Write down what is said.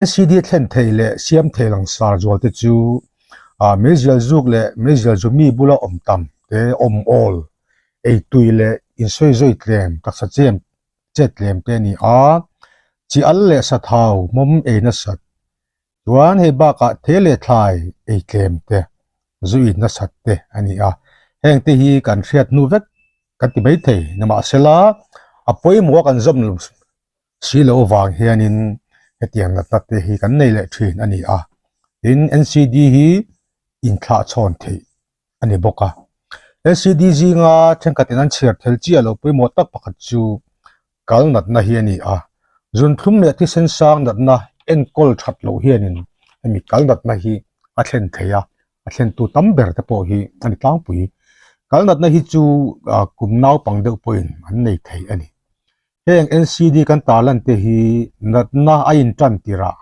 NCD thlen thei leh siam thei langsar zual te chu meizial zuk leh meizial zu mi bula awm tam te, awm awl, eitui leh insawizawi tlem, taksa chem chet tlem te a ni a, chi al leh sathau mawm ei nasat chuan hei bakah thei leh thlai ei tlem te, zu in nasat te a ni a, heng te hi kan hriat hnu vek kan ti maithei nimahsela a pawimawh a kan zawm lo si loh avang hianin hetiang natna te hi kan nei leh thin a ni a, tin NCD hi inthlah chhawn theih a ni bawk a. NCD zinga thenkhatin an chhiar thel chiah loh pawimawh tak pakhat chu kal natna hi a ni a, zunthlum leh thisen sang natna enkawl that loh hianin hemi kal natna hi a thlen thei a, a thlentu tam ber te pawh hi a ni tlangpui. Kal natna hi chu kum naupang deuh pawhin an nei thei a ni. Heng NCD kan tarlan te hi natna a intan tirah.